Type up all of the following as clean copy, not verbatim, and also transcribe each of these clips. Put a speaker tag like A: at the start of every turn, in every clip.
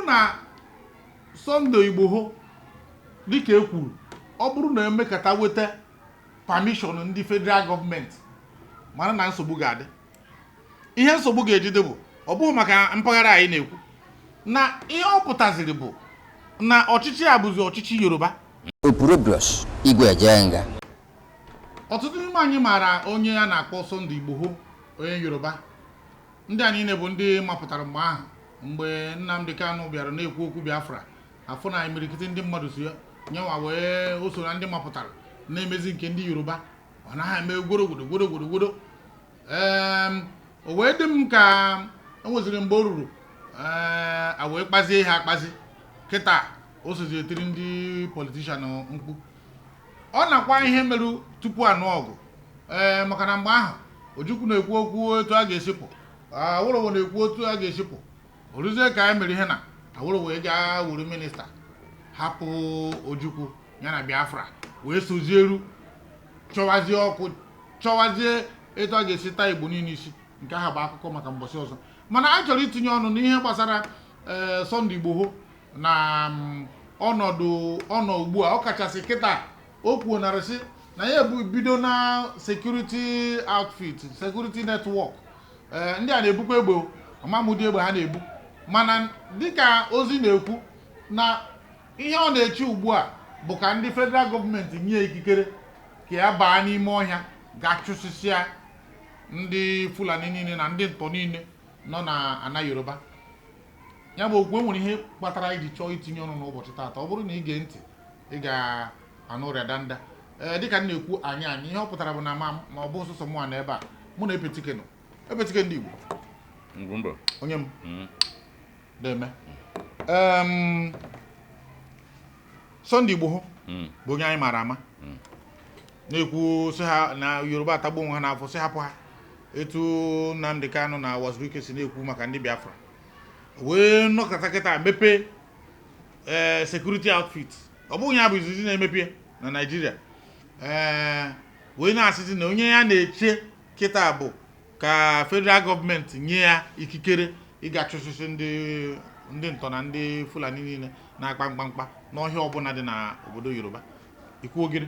A: na Sunday Igboho, dịka e kwuru, ọ bụrụ na emekata weta permission ndị federal gọọmenti, mara na nsogbu ga-adị. Ihe nsogbu ga-ejide bụ, ọ bụghị maka mpaghara anyị na-ekwu na ihe ọ pụtaziri bụ na ọchịchị a bụzi ọchịchị Yoruba.
B: Opurobios Igwe Ejenga.
A: Ọtụtụ n'ime anyị maara onye a na-akpọ Sunday Igboho, onye Yoruba. Ndị a niile bụ ndị mapụtara mgbe ahụ, mgbe Nnamdi Kanu bịara na-ekwu okwu Biafra, afụ na imirikiti ndị mmadụ si ya nyenwa wee o so na ndị mapụtara na-emezi nke ndị Yoruba. Ọ naghị eme gworo gworo gworo gworo gworo. O wee dị m ka e nweziri mgbe o ruru, ee, a wee kpazie ha akpazi. Kịta o sozi etiri ndị politician mkpu. Ọ nakwa ihe merụ tupu anụ ọgụ, ee, maka na mgbe ahụ Ojukwu na-ekwu okwu etu a ga-esipụ, Awolowo na-ekwu otu a ga-esipụ. Oruzie ka anyị mere ihe na Awolowo gaa wuru minista, hapụ Ojukwu ya na Biafra, wee sozieru chọwazie ọkụ, chọwazie etu a ga-esi taa Igbo niile isi. Nke ahụ bụ akụkọ maka mbọsị ọzọ, mana anyị chọrọ itinye ọnụ n'ihe gbasara ee Sunday Igboho na ọnọdụ ọ nọ ugbu a. Ọ kachasị kịta o kwuonara sị na ya ebu bido na security outfit, security network. Ee, ndị a na-ebukwa egbe o, ọmamụdị egbe ha na-ebu, mana dịka ozi na-ekwu na ihe ọ na-eche ugbu a bụ ka ndị federal gọọmenti nye ikikere ka ya baa n'ime ọhịa ga chụsịsịa ndị Fulani niile na ndị ntọ niile nọ na ana Yoruba. Ya bụ okwu, e nwere ihe kpatara iji chọọ itinye ọnụ n'ụbọchị taata. Ọ bụrụ na ị gee ntị, ị ga-anụ ụrịa danda. Ee, dịka m na-ekwu, anyị ihe ọ pụtara bụ na ma ọ bụ sọsọ mụnwa na ebe a, mụ na Epetike nọ, Epetike ndị Igbo.
C: Ngwumba.
A: Onye m na-eme. Sunday Igboho bụ onye anyị maara ama na-ekwu sị ha na Yoruba atagbu onwe ha n'afọ, sị hapụ ha, etu Nnamdi Kanu na Uwazuruike si na-ekwu maka ndị Biafra, wee nọkọta kịta mepee ee security outfit. Ọ bụghị ya bụ izizi na-emepe na Naịjirịa. Ee, wee na-asịzi na onye ya na-eche kịta bụ ka federal gọọmenti nye ya ikikere ịga chụsịsị ndị ntọ na ndị Fulani niile na-akpa mkpamkpa n'ọhịa ọbụla dị n'obodo Yoruba. Ikwuo gịnị?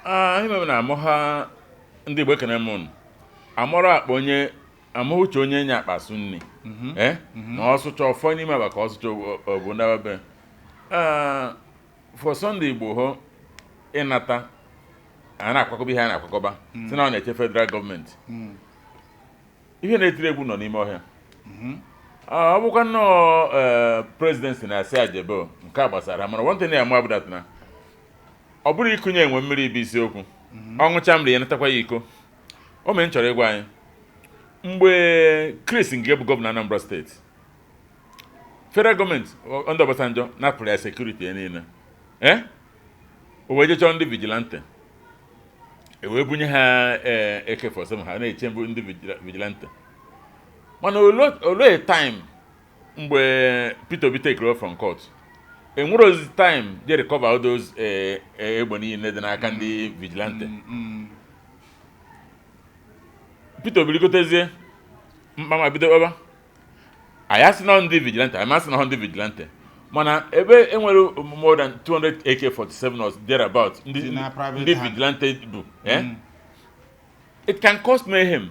C: Ah, ihe mere na amụ ha, ndị Igbo, ekene m unu. Amụrụ akpa onye ama uche onye nye akpa asụ nri, eh, na ọ sụcha ọfọ n'ime akpa ka ọ sụcha obodo be. For Sunday Igboho ịnata, a na-akwakọba ihe a na-akwakọba, si na ọ na-eche federal gọọmenti, ihe na-etiri egwu nọ n'ime ọhịa. Ah, ọ bụkwa nnọọ ee presidency na-asị ajebe nke a gbasara, mana one thing ya bụ that na ọ bụrụ ịkụnye enwe mmiri bụ isiokwu. Ọ ṅụcha mmiri, ya natakwa ya iko. O mere m chọrọ ịgwa anyị, mgbe Chris nke bụ gọvanọ Anambra Steeti, federal gọọmenti ndị Obasanjo napụrụ ya security ya niile, eh, o wee jee chọọ ndị vigilante, e wee bunye ha ee AK-47, ha na-eche mbụ ndị vigilante. Mana olee time mgbe Peter Obi take over from court, enwere ozi time je recover all those egbe niile dị n'aka ndị vigilante. Peter Obi rigotezie mkpama, bido kpaba. Anyị asị na ndị vigilante, anyị masị na ndị vigilante, mana ebe enwere more than 200 AK-47 or thereabout ndị
A: Dị na private
C: ndị
A: hand.
C: Vigilante bụ, eh? It can cause mayhem.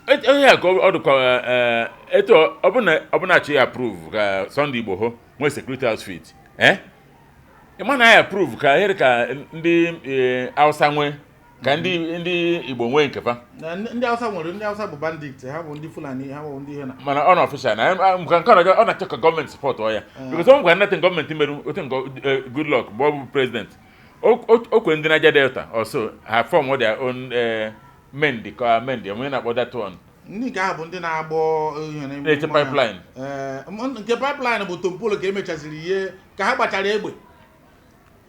C: Onye a ka ọ dịkwa etu ọ bụ na achọ ya approve ka Sunday Igboho nwee security outfit, eh, ị ma na ya approve ka ihe dị ka ndị Hausa nwee, ka ndị Igbo nwee nke fa.
A: Na ndị Hausa nwere, ndị Hausa bụ bandit, ha bụ ndị Fulani, ha bụ ndị ihe na
C: Mana ọ na official na nke ọ na-achọ ka gọọmenti support ọ ya, because ọ nwere nothing gọọmenti mere otu nke Goodluck mgbe ọ bụ president. O kwere ndị Niger Delta also ha form their own men dị ka men dị onye na-akpọ that one.
A: Ndị nke ahụ bụ ndị na-agbọ ihe
C: Na-eche pipeline.
A: Ee, nke pipeline bụ Tompolo ka emechaziri ihe ka ha gbachara egbe,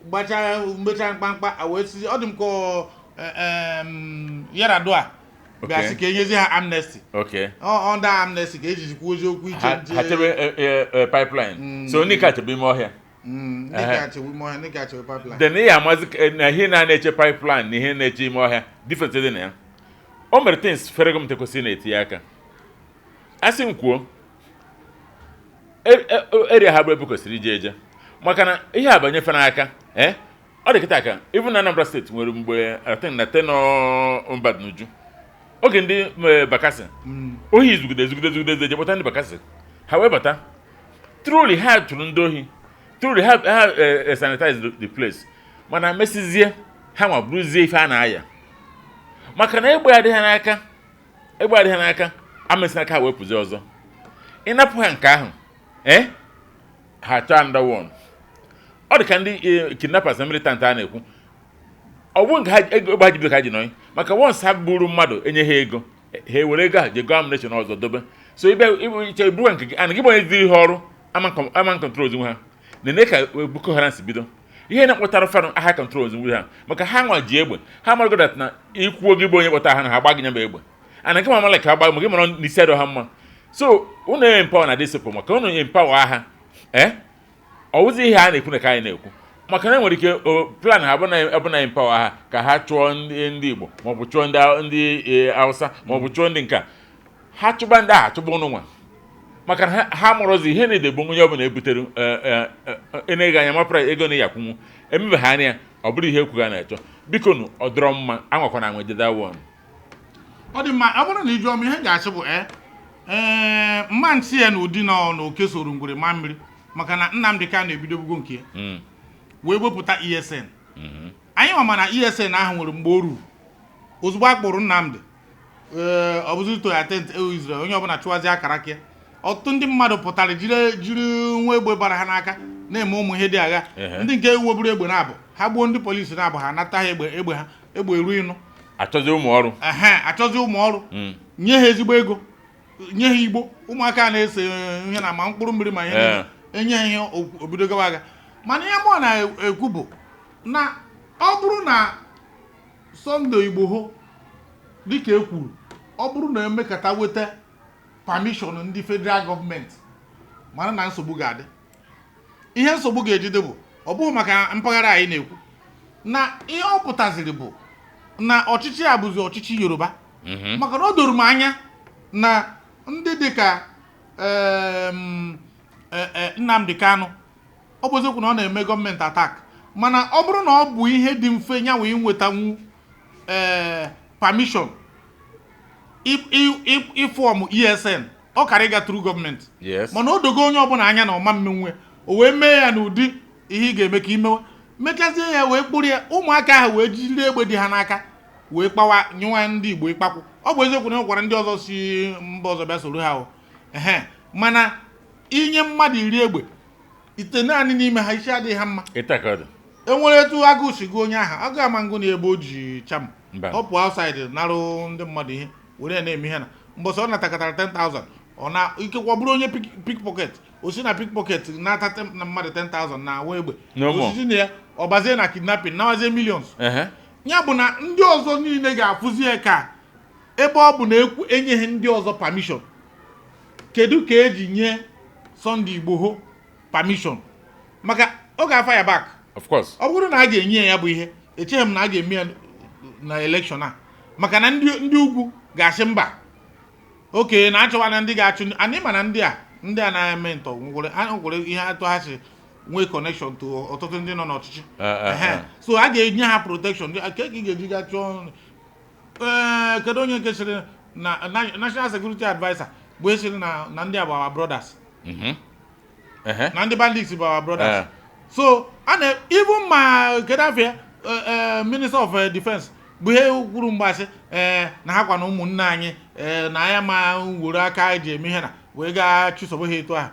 A: gbachaa mechaa mkpamkpa, a wee sizi ọ dị m ka Yaradua bịa sị ka enyezi ha amnesty. Ọ ndị amnesty ka ejizikwa oziokwu iche
C: Ha
A: nche.
C: Ha chebe pipeline, so ndị ka chebe ime ọhịa.
A: Ndị ka chewe ime ọhịa, ndị ka chewe pipeline.
C: Then ị amazi na ihe na-eche pipeline na ihe na-eche ime ọhịa, difference dị na ya. O mere things federal gọọmenti kwesịrị na-etinye aka. Asị m kwuo, Area ha bụ ebe kwesịrị ije eje, maka na ihe a banye fe n'aka, ee, ọ dị kịta ka even na Anambra Steeti nwere mgbe, I think na tenure Mbadinuju, oge ndị Bakassi ohi zugide ezugide ezugide eje kpọta ndị Bakassi, ha wee bata. Truly, ha chụrụ ndị ohi, truly ha sanitize the place, mana mesizie ha nwa bụrụzie ife a na-aya, maka na egbe adịghị n'aka, egbe adịghị n'aka, amesị n'aka ha wepụzi ọzọ. Ịnapụ ha nke ahụ, ee, ha chọọ another one. Ọ dị ka ndị kidnappers na militant a na-ekwu, ọ bụ nke ha ego egbe ha ji bido ka ha ji nọị, maka once ha gburu mmadụ, enye ha ego, ha ewere ego ahụ jee gụọ ammunition ọzọ dobe. So ịbịa iche eburuwa nke gị and gị bụ onye ziri ha ọrụ ama control nwe ha nene ka Boko Haram si bido. Ihe na-akpọtara fanụ agha control nwe ha, maka ha nwa ji egbe ha marago that na ikwuo gị bụ onye kpọtara ha na ha gba gị nyaba egbe and nke ma mala ka ha gba ma gị mara n'isi adọ ha mma. So unu empower na disciple, maka unu empower ha, ee, ọ wụzi ihe a na-ekwu na ka anyị na-ekwu, maka na enwere ike plan ha bụ na empower ha ka ha chụọ ndị Igbo, maọbụ chụọ ndị Hausa, maọbụ chụọ ndị nke a. Ha chụba ndị ahụ, achụba ụnụ nwa, maka na ha mụrụzi ihe na-edegbu onye ọbụla ebutere eneghị anya mapụra ego na yakwunwu emebe ha anya. Ọ bụrụ ihe ekwu ha na-achọ, biko nụ, ọ dọrọ mma anwakwana anwa jeda one.
A: Ọ dị mma. Ọ bụrụ na ị jụọ m, ihe m ga-asị bụ ee, mma nsị ya na ụdị nọ na oke soro ngwere ma mmiri, maka na Nnamdị Kanu ebidobugo nke ya wee wepụta ESN. Anyị ma na ESN ahụ nwere mgbe o ruru, ozugbo a kpụrụ Nnamdị, ee, ọ bụzi to attend Israel, onye ọbụla chụwazi akara aka ya. Ọtụtụ ndị mmadụ pụtara jiri nwa egbe bara ha n'aka na-eme ụmụ ihe dị agha. Ndị nke weburu egbe na-abụ ha gbuo ndị polisi na-abụ, ha nata ha egbe ha, egbe eru ịnụ.
C: Achọzi ụmụ ọrụ.
A: Ehe, achọzi ụmụ ọrụ, nye ha ezigbo ego, nye ha igbo, ụmụaka na-ese ihe na ma mkpụrụ mmiri ma ihe niile. Enye ha ihe, obido gawa aga. Mana ihe mụ na-ekwu bụ na ọ bụrụ na Sunday Igboho, dịka e kwuru, ọ bụrụ na emekata weta permission ndị federal gọọmenti, mara na nsogbu ga-adị. Ihe nsogbu ga-ejide bụ ọ bụghị maka mpaghara anyị na-ekwu na ihe ọ pụtaziri bụ na ọchịchị a bụzi ọchịchị Yoruba, maka na o doro m anya na ndị dịka Nnamdi Kanu, ọ bụ eziokwu na ọ na-eme gọọmenti attack, mana ọ bụrụ na ọ bụ ihe dị mfe nyanwe inwetanwu permission ịform ESN, ọ kara ịga through gọọmenti. Mana o dogo onye ọbụla anya na ọma mmenwe o wee mee ya n'ụdị ihe ị ga-eme ka imewe mechazie ya wee kpụrụ ya, ụmụaka ahụ wee jiri egbe dị ha n'aka wee kpawa nyụwa ndị Igbo ịkpakwụ. Ọ bụ eziokwu na enwekwara ndị ọzọ si mba ọzọ bịa soro ha o, ehe, mana inye mmadụ 10 egbe, ite naanị n'ime ha isi adịghị ha mma.
C: Ịta ka ọ dị.
A: Enwere etu agụụ si gụọ onye ahụ, agụụ ama ngụ na ebe o ji cham.
C: Mba.
A: Ọ pụọ outside narụ ndị mmadụ ihe were ya na-eme ihe na mbọsị ọ natakọtara 10,000, ọ na ikekwe ọ bụrụ onye pickpocket, o si na pickpocket nata na mmadụ 10,000 na awa egbe.
C: No more.
A: Osisi na ya ọ bazie na kidnapping, nawazie millions. Ya bụ na ndị ọzọ niile ga-afụzi ya ka ebe ọ bụ na ekwu enyeghị ndị ọzọ permission, kedu ka eji nye Sunday Igboho permission? Maka ọ ga-afa ya back.
C: Of course.
A: Ọ bụrụ na a ga-enye ya bụ ihe, echeghị m na a ga-eme ya na election a, maka na ndị ugwu ga-asị mba, oke na achọwa na ndị ga-achụ anyị. Ma na ndị a na-eme ntọ nwere ha nwere ihe atụ ha si nwee connection to ọtụtụ ndị nọ n'ọchịchị. Ehe. So a ga-enye ha protection ke ka ị ga-eji ga chụọ? Ee, kedu onye nke sịrị na National Security Adviser bụ esiri na ndị a bụ our brothers?
C: Ehe.
A: Na ndị bandits bụ our brothers. So a na even ma kedu afịa minister of defense bụ ihe kwuru mgbasị ee na ha kwa na ụmụnne anyị na ya ma were aka eji eme ihe na wee gaa chụsobe ha etu ahụ.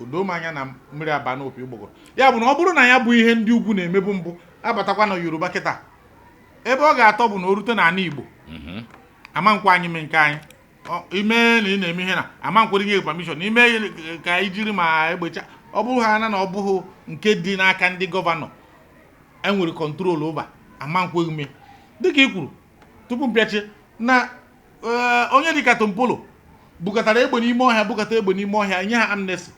A: O doo m anya na mmiri aba n'opi ụgbọgọrọ. Ya bụ na ọ bụrụ na ya bụ ihe ndị ugwu na-emebu mbụ abatakwa na Yoruba kịta, ebe ọ ga-atọ bụ na o rute n'ala Igbo, ama nkwa anyị mee nke anyị. Ime na ị na-eme ihe na ama nkwere nye permission ime ka anyị jiri ma egbecha. Ọ bụrụ ha na ọ bụghị nke dị n'aka ndị gọvanọ enwere control over, ama nkweghị me. Dịka ị kwuru tupu mpịachi na onye dịka Tompolo bukọtara egbe n'ime ọhịa, bukọta egbe n'ime ọhịa, nye ha amnesty,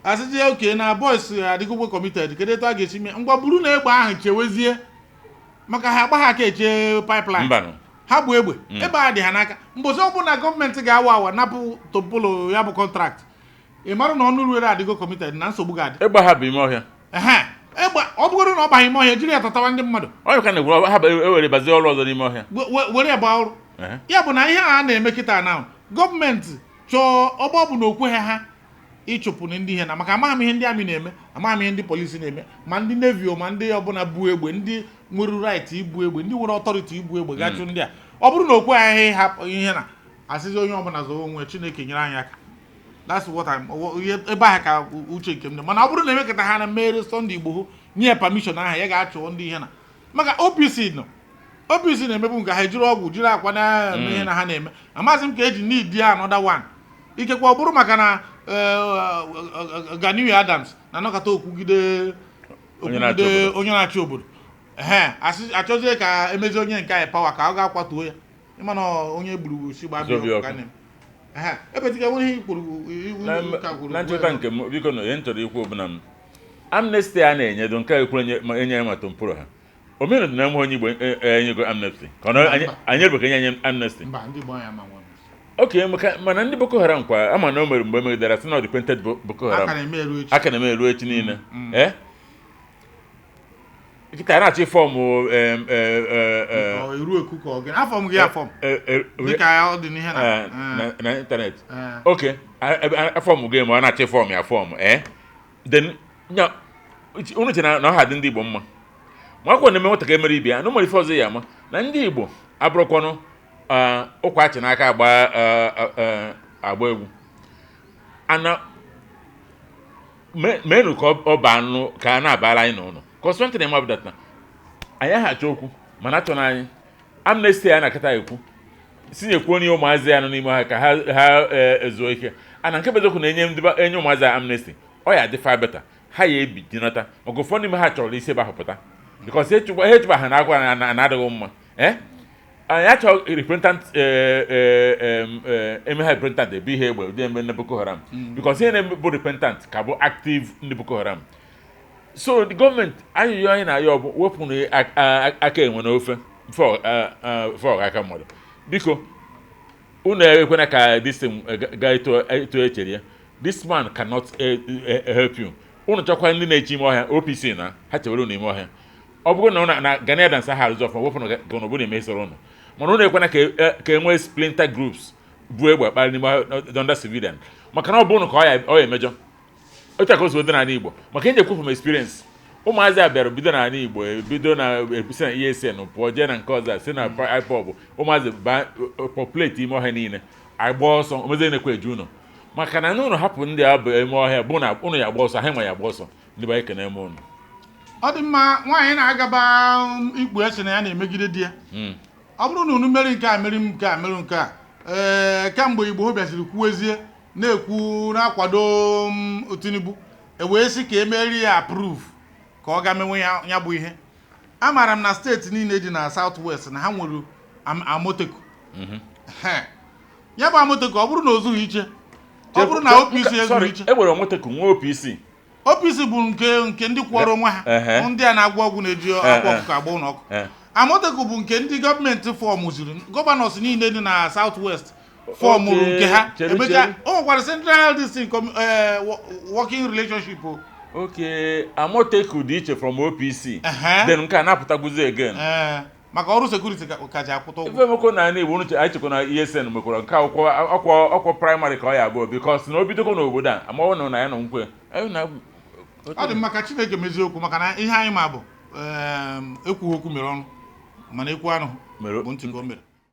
A: asịzi ya oke na boys adịgokwe committed. Kedu etu a ga-esi mee? Ngwa, buru na egbe ahụ chewezie, maka ha agba ha aka eche pipeline.
C: Mbanụ.
A: Ha bụ egbe ebe a dị ha n'aka. Mbọsị ọ bụla gọọmenti ga-awa awa napụ Tompolo ya bụ contract. Ị mara na ọnụ ruere adịgo committed na nsogbu ga-adị.
C: Egbe ha bụ ime ọhịa.
A: Ehe, egbe, ọ bụgoro na ọ baghị ime ọhịa, jiri ya tatawa ndị mmadụ.
C: Onye ka na-egwu ha bụ ewere bazie ọrụ ọzọ n'ime ọhịa.
A: Were ya gbaa ọrụ. Ya bụ na ihe a na-eme kịta na gọọmenti chọọ ọgbọ bụ na okwe ha ịchụpụ ndị ihe na, maka amaghị m ihe ndị army na-eme, amaghị m ihe ndị polisi na-eme, ma ndị navy o, ma ndị ọbụla bu egbe, ndị nwere right ibu egbe, ndị nwere authority ibu egbe, gachụ ndị a. Ọ bụrụ na okwe ha ịhapụ ihe na asịzi onye ọbụla zọọ onwe, Chineke nyere anyị aka. That's what I'm ihe ebe ahụ ka uche nke m dị. Mana ọ bụrụ na emekọta ha na mmeri Sunday Igboho nye ya permission ahụ, ya ga-achụ ndị ihe na, maka OPC nọ, OPC na-emebu nke ha, ejiri ọgwụ jiri akwa na-eme ihe na ha na-eme. Amaghịzị m ka eji need ya another one. Ikekwe ọ bụrụ maka na Gani Adams na-anọkọta okwugide
C: onye na-achị
A: okwugide
C: obodo.
A: Onye na-achị obodo, ehe, asị achọzie ka emezi onye nke anyị pawa ka ọ ga-akwatuo ya. Ịma na onye gburu si gbaa
C: Zobi
A: bịa
C: ọkụ.
A: ka na-eme. Ehe, ebetika nwere ihe kwuru ka kwuru.
C: Na nchọta nke m, biko, na ihe m chọrọ ikwu bụ na m amnesty a na-enyedo nke a ekwuru ma enye ya mata mpụrụ ha omenụ na enwe onye Igbo enyego amnesty ka ọ na anyị erubeghị ka enye anyị amnesty.
A: Mba, ndị Igbo anyị ama nwe.
C: Oke, maka mana ndị Boko Haram kwa ama na o mere mgbe emegidere sị na ọ dị repented Boko
A: a
C: Haram.
A: Ka na-eme eru echi.
C: Aka na-eme eruo echi niile. Ee, kịta a na-achọ ịform
A: Ọ eru eku ka ọ gị afọ m gị afọ m dịka ọ dị n'ihe na
C: na ịntanetị.
A: Ee.
C: Oke aform gị, ma ọ na-achọ ịform ya form then nya unu che na ọ ha dị ndị Igbo mma, ma akwụkwọ na-eme nwata ka emere ibe ya na ụmụ ife ọzọ ya ama na ndị Igbo abụrụkwanụ ụkwa achị n'aka agba agba egwu ana meenụ ka ọ baa nụ ka a na-abara anyị n'ụlọ ka ọsọ ntị na-eme ọbụdata na anyị aha achọ okwu, mana achọ na anyị amnesty a na-akata ekwu si nyekwuo onye ụmụazị ya nọ n'ime ha ka ha ezuo ike. Ana nke bụ eziokwu na-enye ndị enye ụmụazị a amnesty, ọ ya dị far better ha ya ebi dinata, maka ụfọdụ n'ime ha chọrọ isi ebe ahụ pụta, because ha echụkwa ha na akwa na na-adịghị mma. Anyị achọghị repentant eme ha repentant ebu ihe egbe ụdị eme ndị Boko Haram, because ihe na-eme bụ repentant ka bụ active ndị Boko Haram. So the gọọmenti, ayụyọ anyị na-ayọ bụ wepụ na aka enwe n'ofe fọ aka mmadụ. Biko, unu ekwena ka this thing ga etu echere ya. This man cannot help you. Unu chọkwa ndị na-eche ime ọhịa, OPC na ha chewere unu ime ọhịa. Ọ bụrụ na unu na Gani Adams ha arụzi ọfụma, wepụ na ka unu emesoro unu, mana unu ekwena ka e nwee splinter groups bụ egbe akpali n'ime ọhịa under civilian, maka na ọ bụ unu ka ọ ya emejọ. Otu a ka o si dị n'ala Igbo, maka enye ekwu from experience. Ụmụazị a bịara bido n'ala Igbo, ebido na si na ESN pụọ jee na nke ọzọ a, si na IPOB, ụmụazị ba populate ime ọhịa niile, agba ọsọ omezi na-ekwe eju ụlọ, maka na ụnụ hapụ ndị a bụ ime ọhịa bụ na ụnụ ya agba ọsọ, ha nwe ya agba ọsọ. Ndị be anyị, kene m ụnụ.
A: Ọ dị mma. Nwaanyị na-agaba ikpu esi na ya na-emegide di ya. Ọ bụrụ na unu meri nke a, meri nke a, meri nke a, ee, kemgbe Igbo bịaziri kwuwezie na-ekwu na-akwado Tinubu, e wee sị ka emeri ya approve ka ọ ga menwe ya. Ya bụ ihe amaara m na steeti niile dị na South West na ha nwere Amotekun. Ehe. Ya bụ Amotekun, ọ bụrụ na o zughị iche, ọ bụrụ na OPC ezughị
C: Sorry,
A: iche.
C: E nwere Amotekun, nwee OPC.
A: OPC bụ nke ndị kwọrọ onwe ha, ndị a na-agwọ ọgwụ, na-eji akwa ọkụkọ agba ụlọ ọkụ. Amotekun bụ nke ndị gọọmenti formụziri, governors niile dị na South West formụrụ nke ha.
C: Chere,
A: Emechaa,
C: chere.
A: o nwekwara central distinct working relationship o.
C: Okay, Amotekun dị iche from OPC.
A: Ehe.
C: Then nke a na-apụtagbuzi again.
A: Ee, maka ọrụ security ka ji akwụta ụgwọ.
C: Ife emekọ na ala Igbo, unu anyị chekwa na ESN mekwara nke akwụkwọ ọkwọ primary ka ọ ya abụọ, because na o bidokwa n'obodo a amaghị na ya nọ nkwe. Anyị na
A: Ọ dị mma, ka Chineke mezie okwu, maka na ihe anyị ma bụ ekwughị okwu mere ọnụ, mana ekwu anụ
C: Mere-
A: bụ ntị ka o mere.